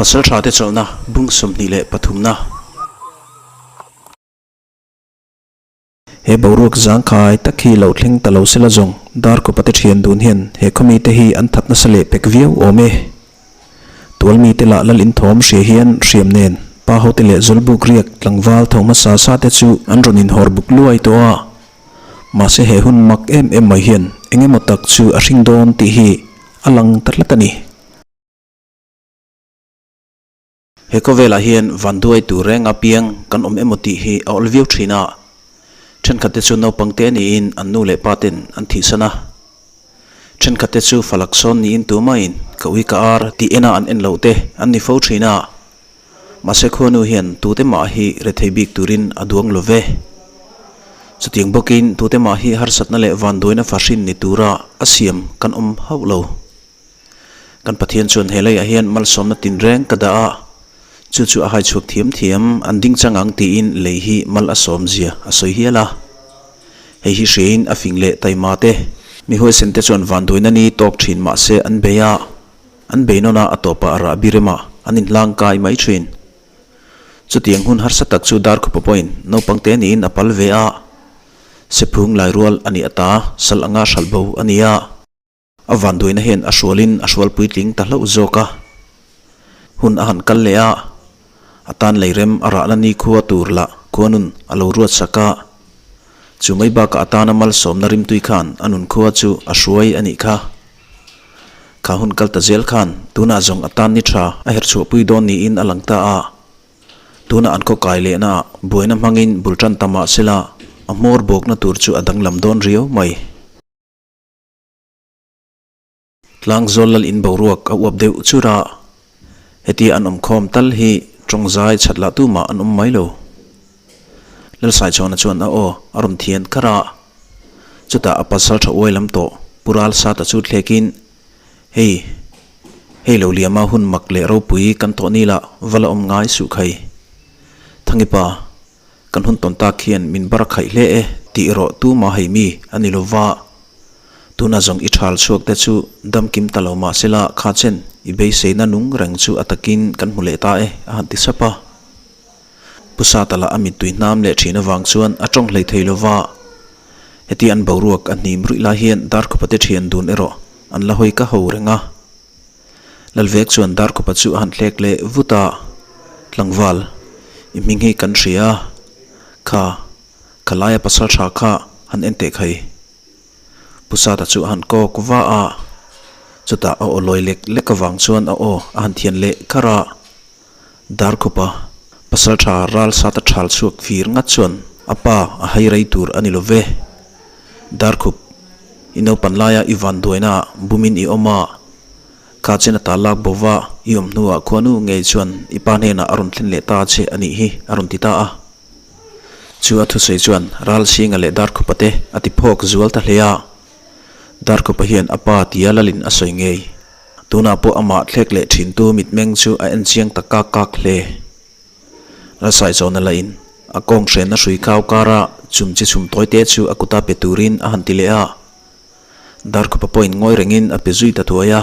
Pasalṭhate chawlhna bung 23na. He boruak zangkhai tak hi lo thleng ta lo sela zawng Darkawpate thian dun hian he khawmite hi an that nasa leh pek viau awm e. Tualmite lah lal inthawm hria hian hriam nen pa hote leh Zawlbuk riak tlangval tho hmasa sa te chu an rawn inhawr buk luai tawh a. Mahse he hun mak em em mai hian eng emaw tak chu a hring dawn tih hi a lang ta tlat a ni. He khawvelah hian vanduai tur reng a piang kan awm emaw tih hi a awl viau thin a. Thenkhatte chu naupang te niin an nu leh pa ten an thihsan a. Thenkhatte chu falak sawn niin tumahin ka ui ka ar tih ena an en loh te an ni fo thin a. Mahse khuanu hian tute mah hi rethei bik turin a duang lo ve. Chutiang bawkin tute mah hi harsatna leh vanduaina fahrin ni tura a siam kan awm hauh lo. Kan Pathian chuan he leiah hian malsawmna tinreng ka dah a, chu chu a hai chhuak thiam thiam an ding chang ang tiin lei hi mal a sawm zia a sawi hial a. Hei hi hriain a fing leh taima te, mi huaisen te chuan vanduaina ni tawk thin mah se an bei a, an bei nawn a a tawpah rah bi remah an inhlang kai mai thin. Chutiang hun harsa tak chu Darkhupa pawhin naupang te niin a pal ve a, Sephung Lairual a nih ata sal anga hralh bo a ni a. A vanduaina hian a hrualin a hrual puitling ta hlauh zawk a. Hun a han kal leh a, a tan leirem a rahna nikhua tur lah khuanun a lo ruat sak a. Chu mai bakah a tana malsawmna rimtui khan a nunkhua chu a hruai a nih kha. Kha hun kal ta zel khan tunah zawng a tan ni tha a herchhuahpui dawn niin a lang ta a. Tuna an khaw kai lehna ah buaina hmangin bul tan ta mah sela a hmawr bawkna tur chu a danglam dawn riau mai. Tlangzawl lal in boruak a uap deuh chur a, hetia an awm khawm tal hi tawngzai chhat lah tumah an awm mai lo. Lalsaichhawna chuan a aw a rawn thian kar a, chutah a pasal tha uai lam tawh Pu Ralsata chu thlekin, Hei, hei lo liama hun mak leh ropui kan tawh ni lah va la awm ngai suh khai. Thangipa, Kan hun tawn tak hian min bar khaih hle e tih erawh tuma hei mi a ni lo va. Tuna zawng i thal chhuak te chu dam kim ta lo mah sela kha chen i beiseina nung reng chu a takin kan hmu leh ta e a han ti sap a. Pu Satala a mittui hnam leh thin avang chuan a tawng hlei thei lo va. Heti an boruak a hnim ruih lai hian Darkhawpate thian dun erawh an la hawi ka ho reng a. Lalvek chuan Darkhupa chu a han thlek leh vut a, Tlangval, i hming hi kan hria a, kha, kha laia pasal tha kha han en teh khai. Pu Sata chu a han kawk va a, chutah a aw lawi lek lek avang chuan a aw a han thian leh kharh a. Darkhupa, pasal tha ral Sata thal chhuak fir ngat chuan a pa a hai rei tur a ni lo ve. Darkhup, i naupan laia i vanduaina bumin i awm a, Kha chen ata lak bo va, i awm hnuah khuanu ngei chuan i pa hnenah a rawn thlen leh ta che a nih hi, a rawn ti ta a. Chu a thusawi chuan Ralsinga leh Darkhupa te a ti phawk zual ta hle a. Darkhupa hian a pa tia lalin a sawi ngei. Tunah pawh amah thlek leh thintu mitmeng chu a en chiang ta kak kak hle. Lalsaichawna lahin a kawng hrenna hrui kau kara chum chi chhum tawi te chu a kuta pe turin a han ti leh a. Darkhupa pawhin ngawi rengin a pe zui ta thuai a.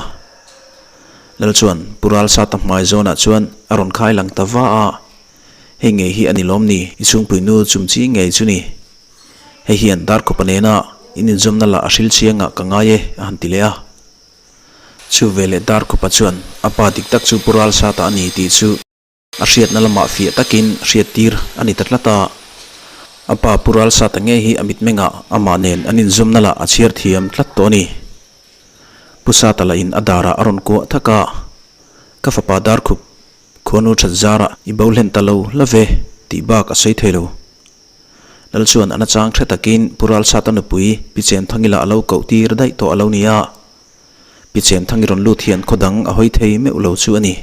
Lal chuan Pu Ralsata hmai zawnah chuan a rawn khai lang ta va a, Hei ngei hi a ni lawm ni, i chhungpui nu chumchi ngei chu ni. Hei hian Darkhupa nena in inzawmna lah a hril chiangah ka ngai e, a han ti leh a. Chu veleh Darkhupa chuan a pa dik tak chu Pu Ralsata a ni tih chu A hriatna lamah fiah takin hriattir a ni ta tlat a. A pa Pu Ralsata ngei hi a mitmengah amah nen an inzawmna lah a chhiar thiam tlat tawh a ni. Pu Sata lahin a darah a rawn kuah thak a, Ka fapa Darkhup, khuanu that zarah i bo hlen ta lo la ve tih bak a sawi thei lo. Lal chuan a nachang hre takin Pu Ralsata nupui Pi Chemthangi lah a lo koh tir daih tawh a lo ni a. Pi Chemthangi rawn lut hian khaw dang a hawi thei meuh lo chu a ni.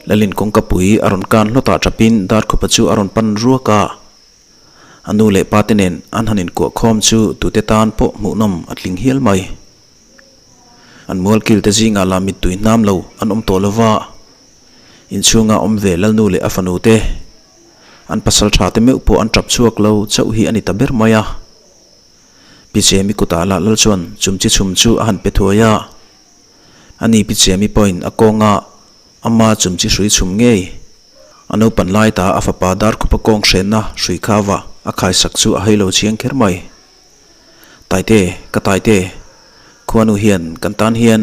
Lalin kawngka pui a rawn kan hlawtah tapin Darkhupa chu a rawn pan ruak a. A nu leh pa te nen an han inkuah khawm chu tute tan pawh hmuhnawm a tling hial mai. An mualkil te zingah lah mittui hnam lo an awm tawh lova, inchhunga awm ve Lalnu leh a fanu te, an pasal tha te meuh pawh an tap chhuak lo chauh hi a ni ta ber mai a. Pi Chemi kutah lah lal chuan chumchi chhum chu a han pe thuai a. Ani Pi Chemi pawhin a kawnga. Ama chumchi hrui chhum ngei. A naupan lai ta a fapa Darkhupa kawng hrenna hrui kha va a khaisak chu a hailo chiang kher mai. Taite, ka Taite, khuanu hian kan tan hian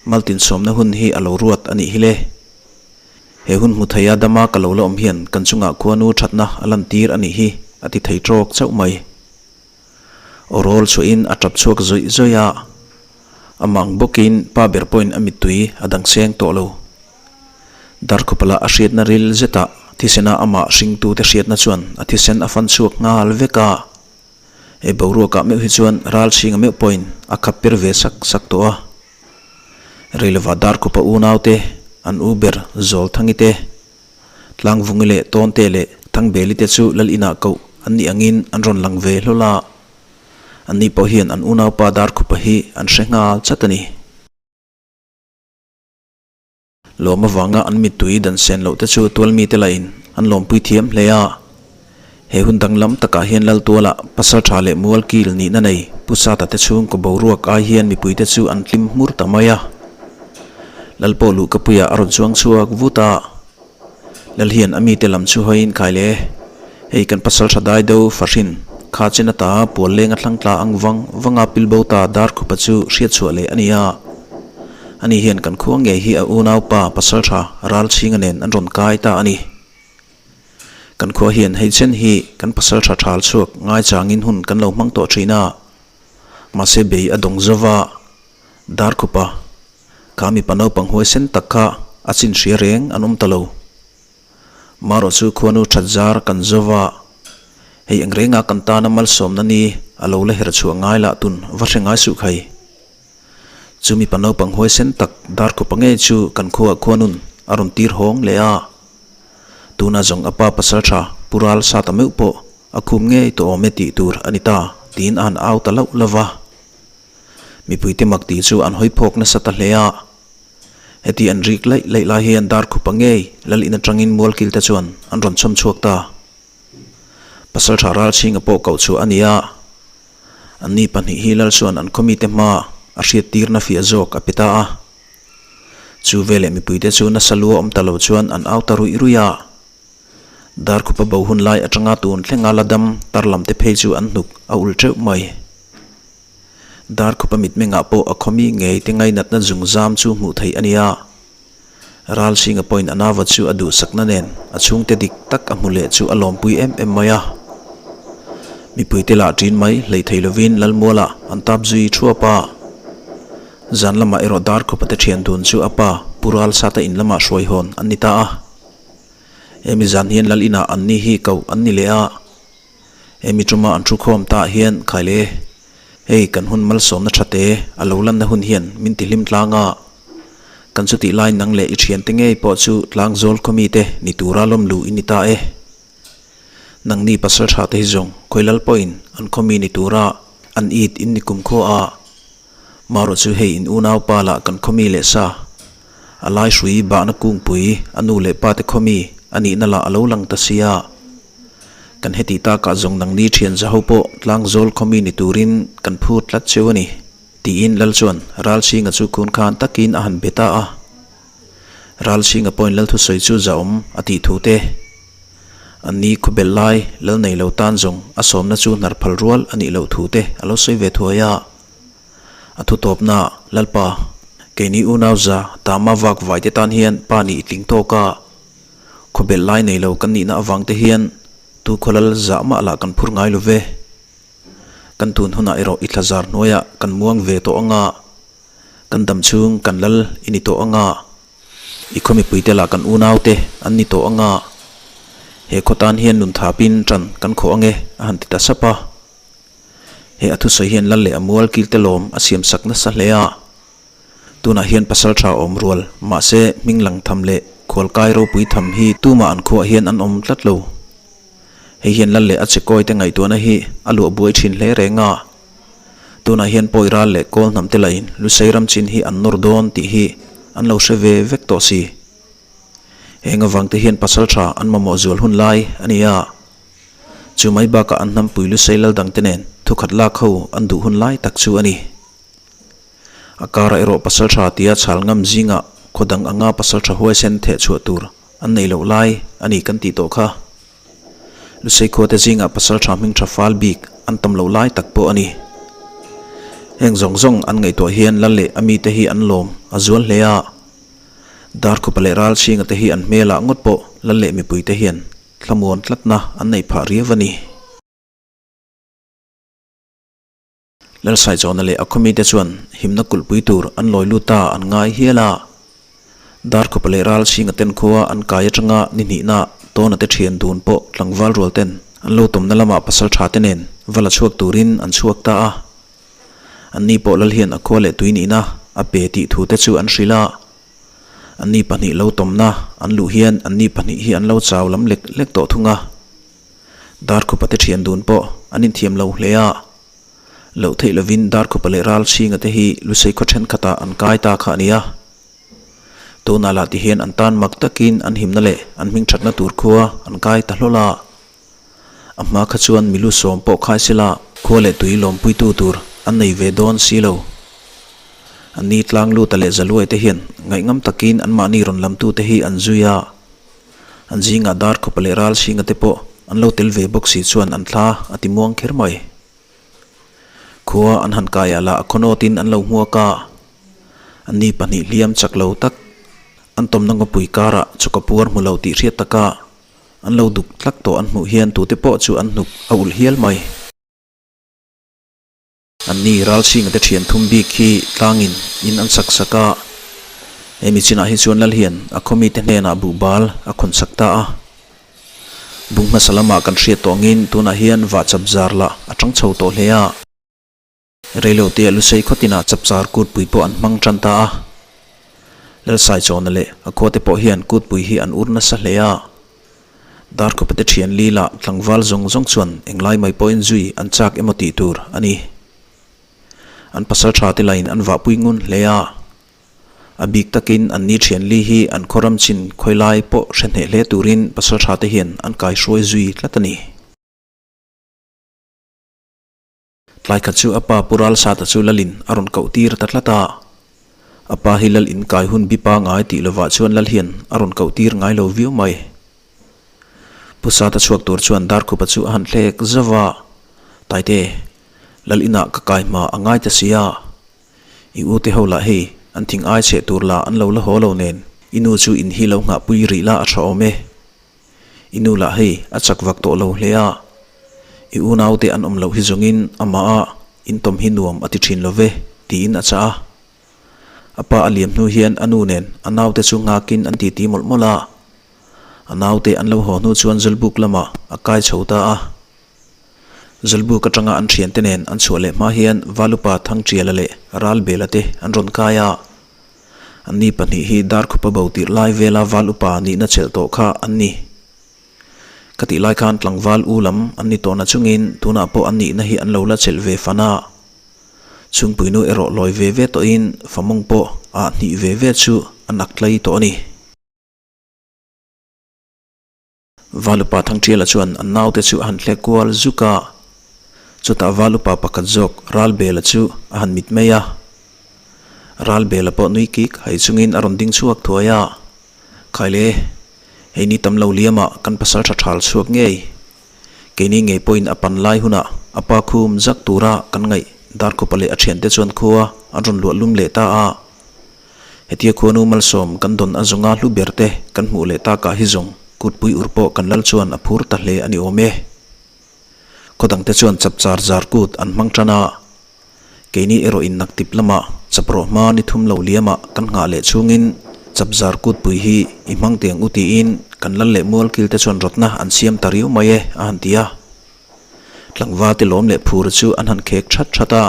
maltinsawmna hun hi a lo ruat a nih hi le. He hun hmu theia dama ka lo la awm hian kan chungah khuanu thatna a lantir a nih hi a ti thei tawk chauh mai. Aw rawl chhuahin a tap chhuak zawih zawih a, amah ang bawkin pa ber pawhin a mittui a dang seng tawh lo. Darkhawpala a hriatna ril zetah thisena amah hringtute hriatna chuan a thisen a fan chhuak nghal vek a, he boruakah meuh hi chuan ral chhinga meuh pawhin a khap per ve sak sak tawh a. Reilova Darkhawpa unaute an u ber Zawlthangi te, Tlangvungi leh Tawnte leh Thangbeli te chu Lal inah koh an nih angin an rawn lang ve hlawl a, anni pawh hian an unaupa Darkhupa hi an hre nghal chat a ni. Lawm avanga an mittui dan sen loh te chu tualmite lahin an lawmpui thiam hle a. He hun danglam takah hian Laltuala pasal tha leh mual kil nihna nei Pu Sata te chhungkaw boruak ai hian mipuite chu an tlim hmur ta mai a. Lalpawh luhkapuiah a rawn chuang chhuak vut a. Lal hian a mite lam chu hawiin khai le, hei kan pasal tha dai deuh fahrin kha chen ata pual leng a thlang tla ang vang vanga pilbo ta Darkhupa chu hriat chhuah leh a ni a. Ani hian kan khua ngei hi a unaupa pasal tha Ralchhinga nen an rawn kai ta a ni. Kan khua hian hei chen hi kan pasal tha thal chhuak ngaichangin hun kan lo hmang tawh thin a, mahse bei a dawng zova Darkhupa kha mipa naupang huaisen tak kha a chin hria reng an awm ta lo. Marawh chu khuanu that zar kan zova hei eng renga kan tana malsawmna ni a lo la her chhuah ngai lah tun va hre ngai suh khai. Chu mipa naupang huaisen tak Darkhupa ngei chu kan khuaah khuanun a rawn tir hawng leh a. Tuna zawng a pa pasal tha Pu Ral Sata meuh pawh a khum ngei tawh awm e tih tur a ni ta tiin a han au ta lauh lauh va. Mipuite mak tih chu an hawi phawk nasa ta hle a. Heti an rik laih laih lai hian Darkhupa ngei Lal in atangin Mualkil te chuan an rawn chhawm chhuak ta. Pasal tha Ralchhinga pawh koh chhuah a ni a. Anni pahnih hi Lal chuan an khawmite hma a hriattirna fiah zawk a pe ta a. Chu veleh mipuite chu nasa lua awm ta lo chuan an au ta ruih ruih a. Darkhupa bo hun lai atanga tun thlenga la dam tar lam te phei chu an hnuk a ul teuh mai. Darkhupa mitmengah pawh a khawmi ngei te ngainatna zung zam chu hmuh theih a ni a. Ralchhinga pawhin a nava chu a duhsakna nen a chhungte dik tak a hmu leh chu a lawmpui em em mai a. Mipuite lah ṭin mai hleih thei lovin Lalmualah an tap zui thuap a. Zan lamah erawh Darkhawpa te thian dun chu a pa Pu Ralsata in lamah hruai hawn an ni ta a. Hemi zan hian Lal inah an ni hi koh an ni leh a. Hemi tuma an thu khawm ta hian khai le, hei kan hun malsawmna tha te a lo lanna hun hian min ti hlim tlang a. Kan chutih lai nang leh i thiante ngei pawh chu tlangzawl khawmi te ni tura lawm luh i ni ta e. Nangni pasal tha te hi zawng khawi lal pawhin an khawmi ni tura an it in ni kum khaw a. Marawh chu hei in unaupa lah kan khawmi leh sa. A lai hrui bahna kungpui a nu leh pa te khawmi a nihna lah a lo lang ta sia. Kan heti takah zawng nangni thian za ho pawh tlangzawl khawmi ni turin kan phut tlat cheu a ni, tiin Lal chuan Ralchhinga chu khun khan takin a han be ta a. Ralchhinga pawhin Lal thusawi chu zahawm a tih thu te. Anni khawbel lai Lal nei lo tan zawng a sawmna chu hnar phal rual a nih loh thu te a lo sawi ve thuai a. A thu tawpna, Lalpa, keini unau za tama vak vai te tan hian pa nih i tling tawk a, khawbel lai nei lo kan nihna avang te hian tu khawlal zah mah lah kan phur ngai lo ve. Kan tun hunah erawh i thlazar hnuaiah kan muang ve tawh anga, kan dam chhung kan lal i ni tawh anga, i khaw mipuite lah kan unaute an ni tawh anga, he khaw tan hian nun thapin ṭan kan khawh ange a han ti ta sap a. He a thusawi hian lal leh a mual kilte lawm a siam sak nasa hle a. Tunah hian pasal tha awm rual, mahse hming lang tham leh khualkai ropui tham hi tumah an khuah hian an awm tlat lo. Hei hian lal leh a chekawi te ngaihtuahna hi a luah buai thin hle reng a. Tunah hian pawi ral leh kawl hnam te lahin Lusei ram chin hi an nawr dawn tih hi an lo hre ve vek tawh si. Heng avang te hian pasal tha an mamawh zual hun lai a ni a. Chu mai bakah an hnampui Lusei lal dangte nen thukhat lak ho an duh hun lai tak chu a ni. A karah erawh pasal tha tia chhal ngam zingah. Khaw dang anga pasaltha huaisen theh chhuah tur an nei loh lai a ni kan tih tawh kha. Lusei khuate zingah pasaltha hming tha fal bik an tam loh lai tak pawh a ni. Heng zawng zawng an ngaihtuah hian lal leh a mite hi an lawm a zual hle a. Darkhupa leh Ralchhinga te hi an hmelah ngawt pawh lal leh mipuite hian thlamuan tlatna an nei phah riau a ni. Lalsaichawna leh a khawmite chuan himna kulhpui tur an lawi lut ta an ngai hial a. Darkhupa leh Ralchhinga ten khua an kai atanga ni hnihna Tawna te thian dun pawh tlangval rual ten an lo tawmna lamah pasal tha te nen va la chhuak turin an chhuak ta a. Anni pawh lal hian a khua leh tui nihna a pe tih thu te chu an hrilh a. Anni pahnih lo tawmna an luh hian anni pahnih hi an lo chau lam lek lek tawh thung a. Darkhupa te thian dun pawh an inthiam lo hle a. Loh theih lovin Darkhupa leh Ralchhinga te hi Lusei khaw thenkhatah an kai ta kha a ni a. Tunah lah ti hian an tan mak takin an himna leh an hming thatna tur khua an kai ta hlawl a. A hma kha chuan milu sawm pawh khai sela khua leh tui lawmpuitu tur an nei ve dawn si lo. An ni tlang luta leh Zaluai te hian ngaihngam takin anmahni rawn lamtute hi an zui a. An zingah Darkhupa leh Ralchhinga te pawh an lo tel ve bawk si chuan an thla a ti muang kher mai. Khua an han kai ah lah a khawnawtin an lo hmuak a, an ni pahnih hliam chak lo tak an tawmna ngawpui karah chawka puar hmu lo tih hriat taka an lo duk tlak tawh an hmuh hian tute pawh chu an hnuk a ulh hial mai. Anni Ralchhinga te thian thum bik hi tlangin in an sak sak a, hemi chinah hi chuan lal hian a khawmi te hnenah buhbal a khawn sak ta a. Bung hmasa lamah kan hriat tawh angin tunah hian vah chap zar lah a tang chho tawh hle a. Reilote a Lusei khawtinah chapchar kutpui pawh an hmang tan ta a. Lalsaichawna leh a khuate pawh hian kutpui hi an ur nasa hle a. Darkhawpate thian li lah tlangval zawng zawng chuan englai mai pawhin zui an chak emaw tih tur a ni. An pasal tha te lain an vahpui ngun hle a. A bik takin an ni thian li hi an khaw ram chin khawilai pawh hre hneh hle turin pasal tha te hian an kaihruai zui tlat a ni. Tlai khat chu a pa Pu Ralsata chu Lalin a rawn koh tir ta tlat a. A pa hi Lal in kai hun bi pangai tih lovah chuan Lal hian a rawn koh tir ngai lo viau mai. Pu Sata chhuak tur chuan Darkhupa chu a han thlek zauh a, Taite, Lal inah ka kai hma a ngai ta si a. I u te ho lah hei an thing ai cheh tur lah an lo la haw lo nen i nu chu in hi lo nghahpui rih la a tha awm e. I nu lah hei a chak vak tawh lo hle a, i unaute an awm loh hi zawngin amah a intawm hi nuam a ti thin lo ve, tiin a chah a. A pa a liam hnu hian a nu nen a naute chu nghakin an titi mawlh mawlh a. A naute an lo haw hnu chuan Zawlbuk lamah a kai chho ta a. Zawlbuk atanga an thiante nen an chhuah leh hma hian Valupa Thangṭiala leh Ralbela te an rawn kai a. Anni pahnih hi Darkhupa bo tirh lai vela val upa nihna chelh tawh kha an ni. Ka tih lai khan tlangval u lam an ni tawhna chungin tunah pawh an nihna hi an lo la chelh ve fan a. Chhungpuinu erawh lawi ve ve tawhin famawng pawh ah hnih ve ve chu a nak tlai tawh a ni. Valupa Thangṭiala chuan an naute chu a han thlek kual zuk a, chutah Valupa pakhat zawk Ralbela chu a han mit mai a. Ralbela pawh nui kik hai chungin a rawn ding chhuak thuai a, Khaile, hei ni tam lo liamah kan pasal ṭha ṭhal chhuak ngei. Keini ngei pawhin a pan lai hunah a pa khum zak tura kan ngaih Darkhupa leh a ṭhiante chuan khua an rawn luah lum leh ta a. Hetia khuanu malsawm kan dawn a zawnga hlu ber te kan hmuh leh takah hi zawng kutpui ur pawh kan lal chuan a phur ta hle a ni awm e. Khaw dangte chuan chapchar zar kut an hmang tan a, keini erawh in naktip lamah chaprawh hma ni thum lo liamah kan nghah leh chhungin chapzar kutpui hi i hmang tiang u tiin kan lal leh mualkil te chuan rawtna an siam ta riau mai e a han ti a. Tlangval te lawm leh phur chu an han khek that that a.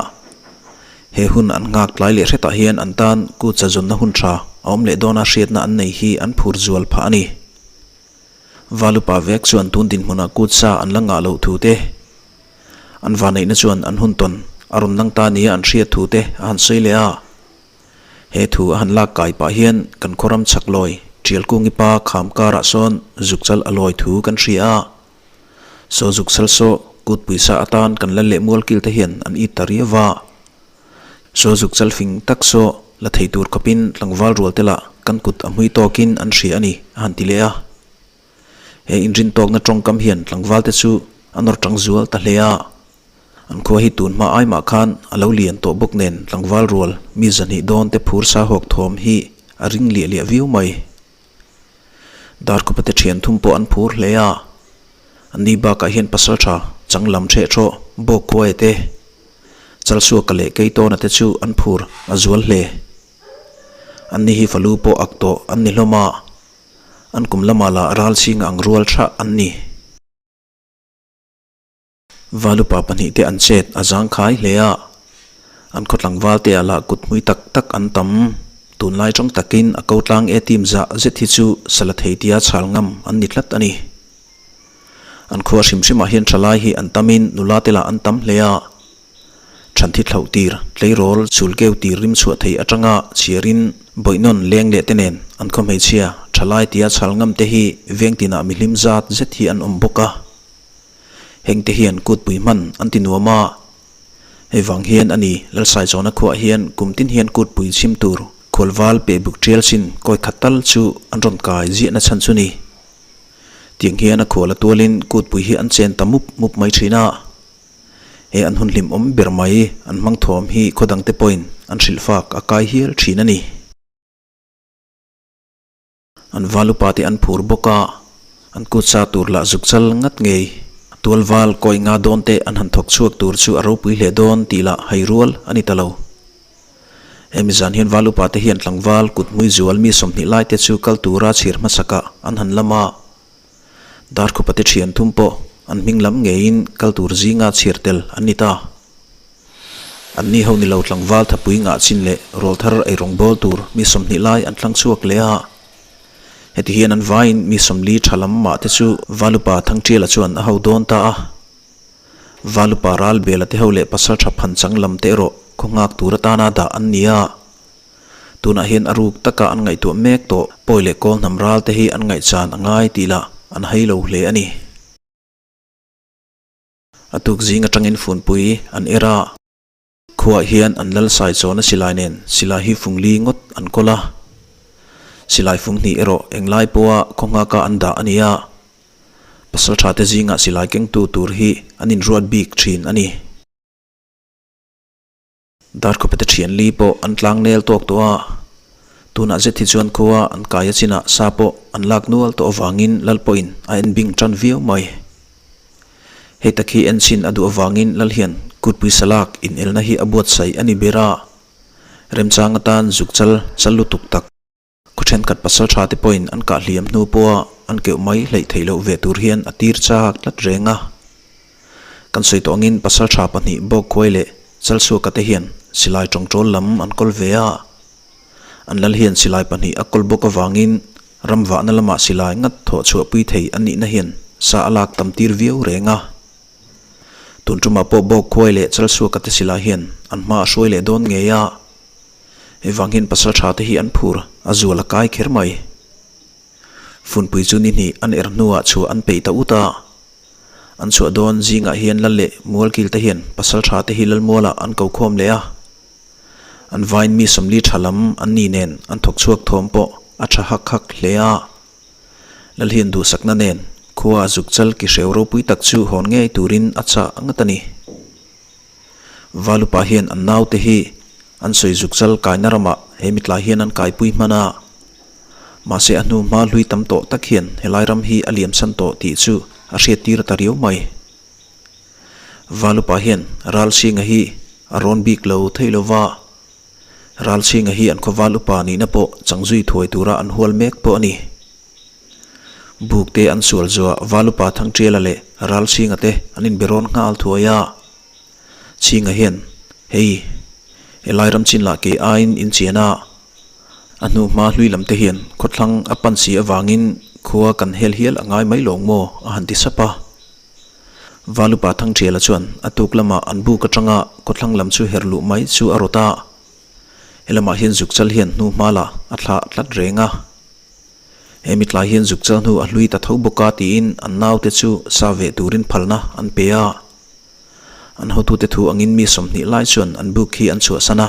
He hun an nghak tlai leh hretah hian an tan kut chazawnna hun tha a awm leh dawna hriatna an nei hi an phur zual phah a ni. Valupa vek chuan tun dinhmunah kut sa an la ngah loh thu te, an vaneihna chuan an hun tawn a rawn lang ta nia an hriat thu te a han sawi leh a. He thu a han lak kai pah hian kan khawram chhak lawi Tialkungi pa kham karah sawn zukchal a lawi thu kan hria a. Saw zuk sal saw kut puisa atan kan lal leh mual kil te hian an it ta riau va. Saw zuk chal fing tak saw la thei tur khawpin tlangval rual te lah kan kut a hmui tawkin an hria a ni, a han ti leh a. He inrintawkna tawngkam hian tlangvalte chu a nawr tang zual ta hle a. An khua hi tun hma ai mah khan a lo lian tawh bawk nen tlangval rual mi 200 dawn te phur sa hawk thawm hi a ring liah liah viau mai. Darkhupa te thian thum pawh an phur hle a. An ni bakah hian pasal tha chang lam theh thawh bawk khuaia te, Chalsuaka leh Keitawna te chu an phur a zual hle. An ni hi falu pawh ak tawh an ni hlawm a, an kum lamah lah ral chhinga ang rual thah an ni. Valupa pahnihte an chet a zangkhai hle a, an khaw tlangvalte ah lah kut hmui tak tak an tam. Tunlai tawng takin a ko tlang e team zah zet hi chu sala thei tia chhal ngam an ni tlat a ni. An khua hrim hrimah hian thalai hi an tamin nula te lah an tam hle a. Thanthi thlauh tir, tleirawl chul keu tir rim chhuah thei atanga chhiarin bawihnawn leng leh te nen an khaw hmeichhia thalai tia chhal ngam te hi veng tinah mihlim zat zet hi an awm bawk a. Hengte hian kutpui hman an ti nuam a, hei vang hian a ni Lalsaichawna khuah hian kum tin hian kutpui chhim tur khualval pehbuk tial chin kawi khat tal chu an rawn kai ziahna chhan chu ni. Tiang hian a khual a tualin kutpui hi an chen ta mup mup mai thin a, he an hun hlimawm ber mai an hmang thawm hi khaw dangte pawhin an hrilhfak a kai hial thin a ni. An val upa te an phur bawk a, an kut sa tur lah zuk chal ngat ngei. Tual val kawi nga dawn te an han thawk chhuak tur chu a ropui hle dawn tih lah hai rual a ni ta lo. Hemi zan hian val upa te hian tlangval kut hmui zual mi 20 lai te chu kal tura chhir hmasakah an han lam a. Darkhupa te thian thum pawh an hming lam ngeiin kal tur zinga chhir tel an ni ta. An ni ho ni lo tlangval thapui ngah chin leh rawlthar ei rawngbâwl tur mi 20 lai an thlang chhuak leh a. Heti hian an vaiin mi 40 tha lam mah te chu Valupa Thangṭiala chuan a ho dawn ta a. Valupa Ralbela te ho leh pasalṭha phanchang lam te erawh khaw nghak tur atana dah an ni a. Tunah hian a ruk taka an ngaihtuah mek tawh pawi leh kawl hnam ral te hi an ngaihchan a ngai tih lah an hai lo hle a ni. A tuk zing atangin funpui an er a. Khuaah hian an lal sai chawna silai nen silai hi fung li ngawt an kawl a. Silai fung hnih erawh englai pawha khaw nghaka an dah a ni a. Pasaltha te zingah silai kengtu tur hi an inruat bik thin a ni. Darkhawpete thian li pawh an tlang nel tawk tawh a, tunah zet hi chuan khua an kai a chinah sa pawh an lak nual tawh avangin lal pawhin a en bing tan viau mai. Hei tak hi en chin a duh avangin lal hian kutpui salak inelna hi a buatsaih a ni ber a, remchang atan zuk chal chal lutuk tak. Khaw thenkhat pasal tha te pawhin an kah hliam hnu pawha an keuh mai hleih theih loh ve tur hian a tir chak tlat reng a. Kan sawi tawh angin pasal tha pahnih Bawkkhuai leh Chalsuaka te hian silai tawngtawl lam an kawl ve a. An lal hian silai pahnih a kawl bawk avangin ram vahna lamah silai ngat thawh chhuahpui thei an nihna hian sa a lak tam tir viau reng a. Tun tumah pawh Bawkkhuai leh Chalsuaka te silai hian an hma a hruai leh dawn ngei a. Hei vang hian pasal tha te hi an phur a zual a kai kher mai. Funpui chu ni hnih an er hnuah chhuah an peih ta ut a. An chhuah dawn zingah hian lal leh mualkil te hian pasal tha te hi lalmualah an ko khawm leh a. An vain mi 40 tha lam an ni nen an thawk chhuak thawm pawh a tha hak hak hle a. Lal hian duhsakna nen khua a zuk chal ki hreu ropui tak chu hawn ngei turin a chah ngat a ni. Valupa hian an naute hi an sawi zuk chal kaina ramah he mitlai hian an kaipui hman a. Mahse a hnu hma hlui tam tawh tak hian helai ram hi a liam chhan tawh tih chu a hriattir ta riau mai. Valupa hian Ralchhinga hi a rawn bik lo thei lo va, Ralchhinga hi an khaw Valupa nihna pawh changzui thuai tura an hual mek pawh a ni. Buk te an sual zuah Valupa Thangṭiala leh Ralchhinga te an inberawn nghal thuai a. Chhinga hian, Hei, helai ram chin lah kei aiin in chian a, a hnu hma hlui lam te hian khawthlang a pan si avangin khua kan hel hial a ngai mai lawng maw? a han ti sap a. Valupa Thangṭiala chuan a tuk lamah an buk aṭanga khawthlang lam chu her luh mai chu a rawt a. Helamah hian zukchal hian hnu hma lah a thlah tlat reng a. He mitlai hian zuk chal hnu a hlui ta tho bawk a tiin an naute chu sa ve turin phalna an pe a. An hotute thu angin mi 20 lai chuan an buk hi an chhuahsan a.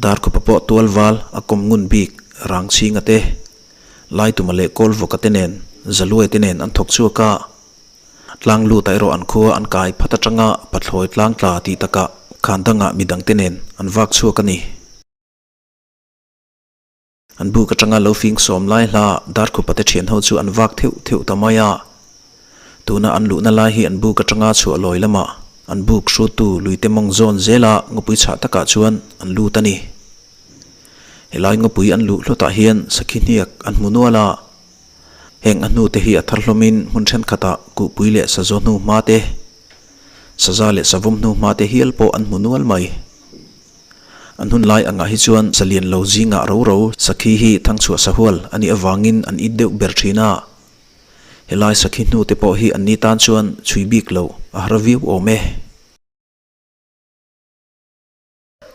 Darkhupa pawh tual val a kawm ngun bik Rangchhinga te, Laituma leh Kawlvawka te nen Zaluai te nen an thawk chhuak a. Tlang lutah erawh an khua an kai phat atanga Pathlawi tlang tla tih takah khan dangah midangte nen an vak chhuak a ni. An buk atanga lo fing sawm lai hla Darkhupa te thian ho chu an vak theuh theuh ta mai a. Tuna an luhna lai hi an buk atanga chhuah lawi lamah an buk hrutu luite mawng zawn zela ngawpui chhah takah chuan an lut a ni. Helai ngawpui an luh hlawtah hian sakhi hniak an hmu nual a. Heng a hnute hi a thar hlawmin hmun thenkhatah kuhpui leh sazaw hnu hma te, saza leh savawm hnu hma te hial pawh an hmu nual mai. An hun lai angah hi chuan salian lo zingah ro ro sakhi hi thangchhuah sahual a nih avangin an it deuh ber thin a. Helai sakhi hnute pawh hi an ni tan chuan chhui bik loh a har viau awm e.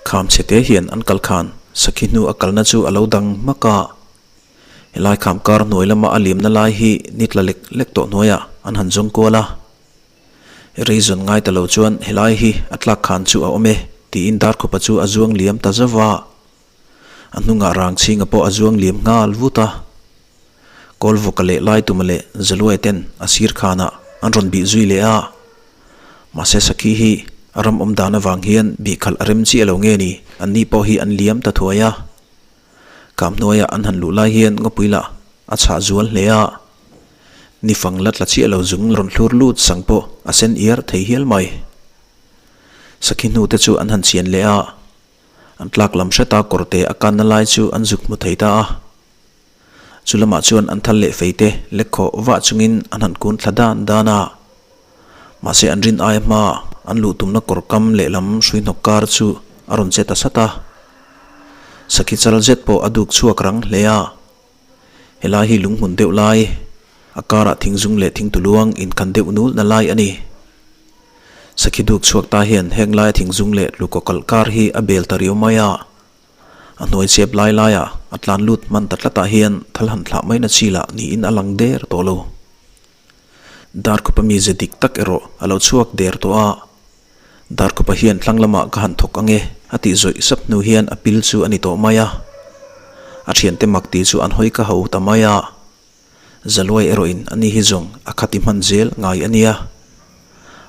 Kham chhete hian an kal khan sakhi hnu a kalna chu a lo dang hmak a. Helai kham kar hnuai lama a liamna lai hi ni tla lek lek tawh hnuaiah an han zawng kual a. Rei zawn ngai ta lo chuan helai hi a tlak khan chu a awm e tiin Darkhupa chu a zuang liam ta zauh a. A hnungah Rangchhinga pawh a zuang liam nghal vut a. Kawlvawka leh Laituma leh Zaluai ten a sir khanah an rawn bih zui leh a. Mahse Sakhi hi a ram awm dan avang hian bih khalh a rem chiah lo nge ni anni pawh hi an liam ta thuai a. Kam hnuaiah an han luh lai hian ngawpui lah a chhah zual hle a. Ni fang la tla chiah lo zung rawn thlur lut sang pawh a sen iar thei hial mai. Sakhi hnu te chu an han chian leh a, an tlak lam hreta kawrte a kanna lai chu an zuk hmu thei ta a. Chu lamah chuan an thal leh fei te lek khawh vah chungin an han kun thla dan dan a. Mahse an rin aia hma an luh tumna kawr kam lehlam hrui hnawk kar chu a rawn che ta sat a. Sakhi chal zet pawh a duk chhuak rang hle a. Helai hi lunghmun deuh lai, a karah thingzung leh thingtuluang inkhan deuh nulna lai a ni. Sakhi duk chhuak ta hian heng laia thingzung leh tlukawkalh kar hi a bel ta riau mai a. A hnuai chep lai laiah a tlan lut hman ta tlatah hian thal han thlah mai na chi lah niin a lang der tawh lo. Darkhupa mize dik tak erawh a lo chhuak der tawh a. Darkhupa hian thlang lamah ka han thawk ang e a tih zawih sap hnu hian a pil chu a ni tawh mai a. A thiante mak tih chu an hawi ka ho ta mai a. Zaluai erawhin ani hi zawng a khati hman zel ngai a nia.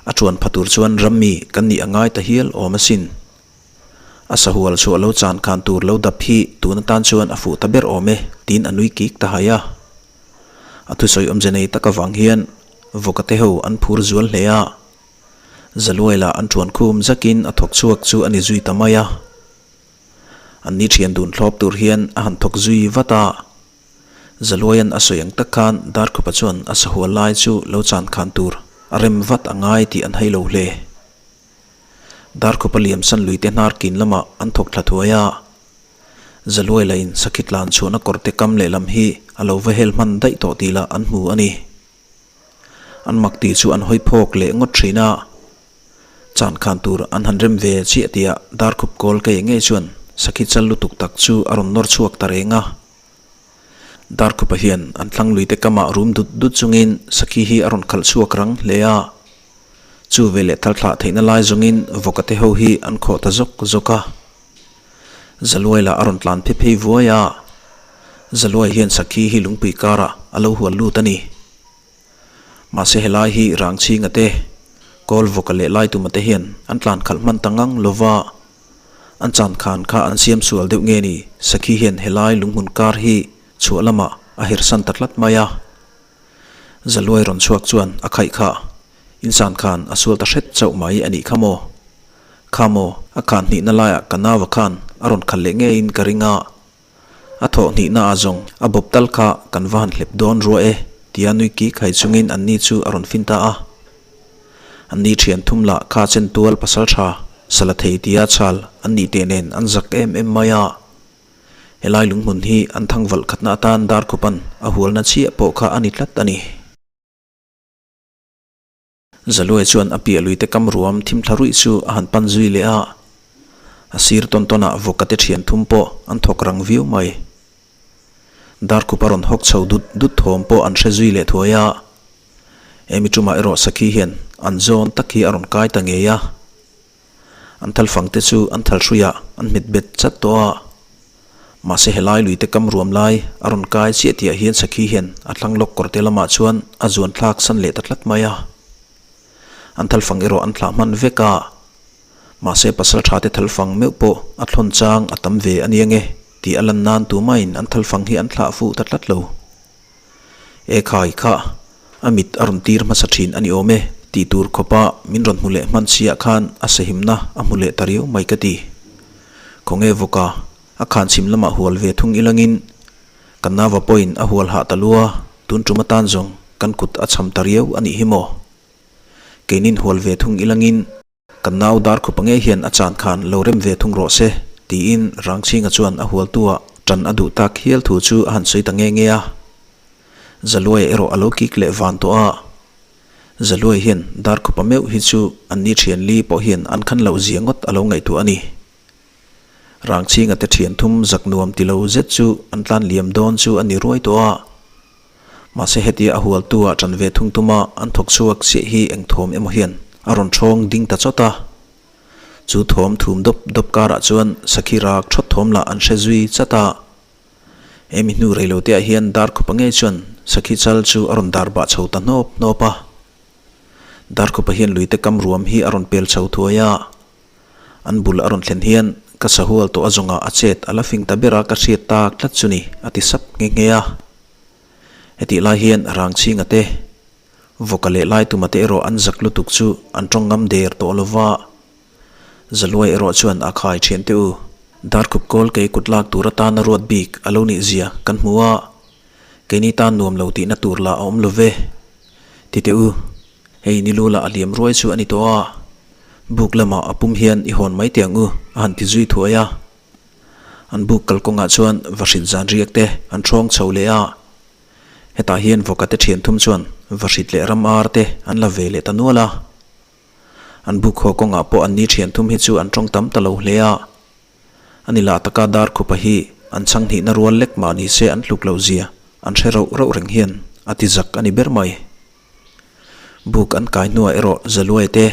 A tuan pha tur chuan rammi kan nih a ngai ta hial awm asin. A sahual chhuah lo chan khan tur lo dap hi tun atan chuan a fuh ta ber awm e tiin a nui kik ta hai a. A thusawi awmze nei tak avang hian Vawkate ho an phur zual hle a. Zaluai lah an ṭuan khum zakin a thawk chhuak chu a ni zui ta mai a. An ni ṭhian dun thlawp tur hian a han thawk zui vat a. Zaluaia'n a sawi ang tak khan Darkhupa chuan a sahual lai chu lo chan khan tur a rem vat a ngai tih an hai lo hle. Darkhupa liamsan luite hnar kin lamah an thawk thla thuai a. Zaluai lahin sakhi tlan chhuahna kawrte kam lehlam hi a lo va hel hman daih tawh tih lah an hmu a ni. An mak tih chu an hawi phawk leh ngawt thin a, chan khan tur an han rem ve chiah tihah Darkhup kawl kei ngei chuan sakhi chal lutuk tak chu a rawn nawr chhuak ta reng a. Darkhupa hian an thlang luite kamah rum dut dut chungin sakhi hi a rawn khalh chhuak rang hle a. Chu veleh thal thlah theihna lai zawngin vawkate ho hi an khawh ta zawk zawk a. Zaluai lah a rawn tlan phe phei vuai a, Zaluai hian sakhi hi lungpui karah a lo hual lut a ni. Mahse helai hi Rangchhinga te, Kawlvawka leh Laituma te hian an tlan khalh hman ta ngang lova, an chan khan kha an siam sual deuh nge ni, sakhi hian helai lunghmun kar hi chhuah lamah a hersan ta tlat mai a. Zaluai rawn chhuak chuan a khaih kha insan khan a sual ta hret chauh mai a nih kha maw? Kha maw, a khan hnihna laiah ka naua khan a rawn khalh leh ngeiin ka ring a. A thawh hnihna ah zawng a bawp tal kha kan va han hlep dawn rua e tia nui kik hai chungin anni chu a rawn fin ta a. Anni thian thum lah kha chen tual pasal tha sala thei tia chhal an nih teh nen an zak em em mai a. Helai lunghmun hi an thangvalh khatna atan Darkhupan a hualna chiah pawh kha a ni tlat a ni. Zaluai chuan a piah luite kam ruam thim thla ruih chu a han pan zui leh a, a sir tawn tawnah vawkate thian thum pawh an thawk rang viau mai. Darkhup a rawn hawk chho dut dut thawm pawh an hre zui leh thuai a, Emi tumah erawh Sakhi hian an zawn tak hi a rawn kai ta ngei a. An thalfang te chu an thalhruiah an hmet bet chat tawh a. Mahse helai lui te kam ruam lai a rawn kai chiah tihah hian sakhi hian a thlang lawk kawr te lamah chuan a zuan thlak san leh ta tlat mai a. An thalfang erawh an thlah hman vek a. Mahse pasal tha te thalfang meuh pawh a thlawn chang a tam ve a nia nge tih a lan nan tumahin an thalfang hi an thlah fuh ta tlat lo. E khai kha, a mit a rawn tir hmasa thin a ni awm e tih tur khawpa min rawn hmu leh hman chiah khan a sahimna a hmu leh ta riau mai ka ti. Khawnge vawka a khan chhim lamah hual ve thung ilangin kan nava pawhin a hual hah ta lua, tun tum atan zawng kan kut a cham ta riau a nih hi maw? Keinin hual ve thung ilangin. Kan nau dar khupa ngei hian a chan khan lo rem ve thung rawh se, tiin Rangchhinga chuan a hualtua ṭan a duh tak hial thu chu a han sawi ta nge nge a. Zaluaia erawh a lo kik leh van tawh a. Zaluai hian dar khupa meuh hi chu an ni ṭhian li pawh hian an khan loh zia ngawt a lo ngaihtuah a ni. Rangchhinga te ṭhian thum zak nuam ti lo zet chu an tlan liam dawn chu a ni ruai tawh a. Mahse hetia a hualtu ah ṭan ve thung tuma an thawk chhuak chiah hi eng thawm emaw hian a rawn ṭhawng ding ta chawt a. Chu thawm thum dawp dawp karah chuan sakhi rak ṭhawt thawm lah an hre zui chat a. Hemi hnu reilote ah hian dar khupa ngei chuan sakhi chal chu a rawn dar bah chho ta hnawp hnawp a. Dar khupa hian luite kam ruam hi a rawn pel chho thuai a. An bul a rawn thlen hian ka sahual tawh a zawngah a chet a la fing ta ber a ka hriat tak tlat chu ni a ti sap nghe nghe a. Hetih lai hian Rangchhinga te, Vawka leh Laituma te erawh an zak lutuk chu an tawng ngam der tawh lo va. Zaluai erawh chuan a khai thian teh u. Darkhup kawl kei kut lak tur atana ruat bik a lo nih zia kan hmu a, keini tan nuam lo tihna tur lah a awm lo ve. Ti teh u. Hei ni lu lah a liam ruai chu a ni tawh a, buk lamah a pum hian i hawn mai teh ang u a han ti zui thuai a. An buk kalkawngah chuan vahrit zan riak te an ṭhawng chho leh a, hetah hian vawka te ṭhian thum chuan vahrit leh ram ar te an la ve leh ta nual a. An buk haw kawngah pawh an ni ṭhian thum hi chu an ṭawng tam ta lo hle a. A ni lah taka dar khupa hi an chhang hnihna rual lek mah ni se an tluk loh zia an hre rauh rauh reng hian a ti zak a ni ber mai. Buk an kai hnuah erawh Zaluai te,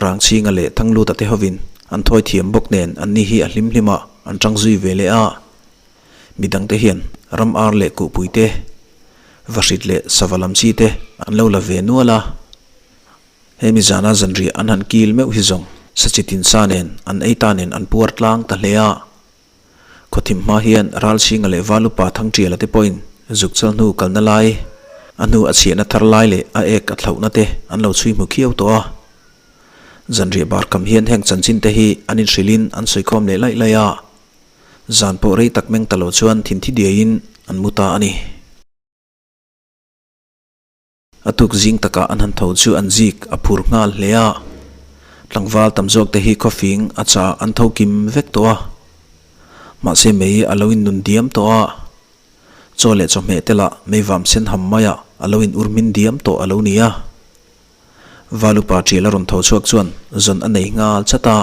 Rangchhinga leh Thangluta te hovin an thawi thiam bawk nen anni hi a hlim hlimah an tang zui ve leh a. Midangte hian ram ar leh kuhpui te, vahrit leh sava lam chi te an lo la ve nual a. Hemi zana zanriah an han kil meuh hi zawng sachitin sa nen an ei ta nen an puar tlang ta hle a. Khawthim hma hian Ralchhinga leh Valupa Thangṭiala te pawhin zukchal hnu kalna lai, a hnu a chhiahna thar lai leh a ek a thlauhna te an lo chhui hmu khiau tawh a. Zanriah bar kam hian heng chanchin te hi an inhrilhin an sawikhawm leh laih laih a. Zan pawh rei tak meng ta lo chuan thinthi diaiin an mu ta a ni. A tuk zing takah an han tho chu an zik a phur nghal hle a. Tlangval tam zawk te hi khawfing a chah an tho kim vek tawh a. Mahse mei a lo in nun diam tawh a. Chaw leh chawhmeh te lah mei vam sen ham maiah a lo in ur hmin diam tawh a lo ni a. Valupa ṭial a rawn tho chhuak chuan zawn a nei nghal chat a.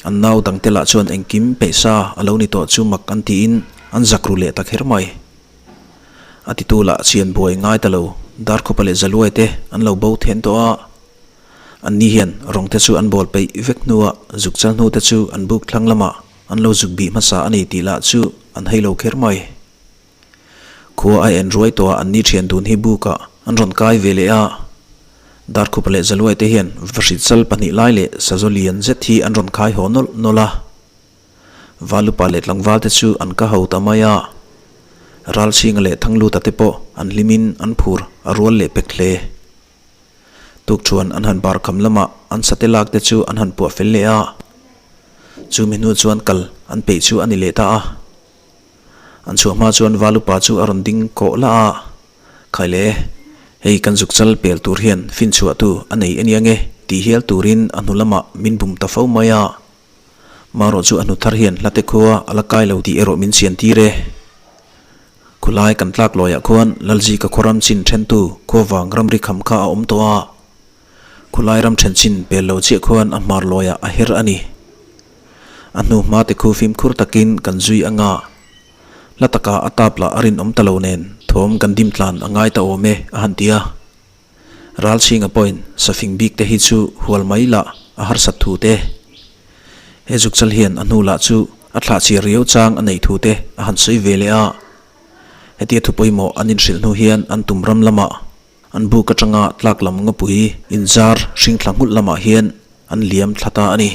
An nau dangte lah chuan engkim peihsa a lo ni tawh chu mak an tiin an zak ru leh ta kher mai. A titu lah chian buai ngai ta lo, Darkhupa leh Zaluai te an lo bo then tawh a. Anni hian rawng te chu an bawl peih vek hnuah zukchal hnu te chu an buk thlang lamah an lo zuk bih hmasa a ni tih lah chu an hei lo kher mai. Khua a en ruai tawh a anni thian dun hi bukah an rawn kai ve leh a. Darkhupa leh Zaluai te hian vahrit sal pahnih lai leh sazaw lian zet hi an rawn khai haw nawlh nawlh a. Valupa leh tlangval te chu an ka ho ta mai a. Ralchhinga leh Thangluta te pawh an hlimin an phur a rual leh pek hle. Tukṭhuan an han bar kham lamah an sate lak te chu an han puah fel leh a. Chumi hnu chuan kal an peih chu a ni leh ta a. An chhuah hma chuan Valupa chu a rawn ding kawh lah a, Khaile, hei kan zuk chal pel tur hian finchhuahtu a nei ania nge tih hial turin a hnu lamah min bum ta fo mai a. Marawh chu a hnu thar hian hlate khua a la kai lo tih erawh min sian tir e. Khulai kan tlak lawiah khuan Lalzika khuaram chin thentu khuavang ramri kham kha a awm tawh a. Khulai ram then chin pel lo chiah khuan a hmar lawiah a her a ni. A hnu hma te khu fimkhur takin kan zui anga hla taka a tap lah a rinawm ta lo nen thawm kan dim tlan a ngai ta awm e a han ti a. Ralchhinga pawhin safing bik te hi chu hual mai lah a harsat thu te. He zukchal hian a hnu lah chu. A thlah chhiar riau chang a neih thu te a han sawi ve leh a. Hetia thu pawimawh an inhrilh hnu hian an tum ram lamah an buk atanga tlak lam ngawpui inzar hring thla nghulh lamah hian an liam thla ta a ni.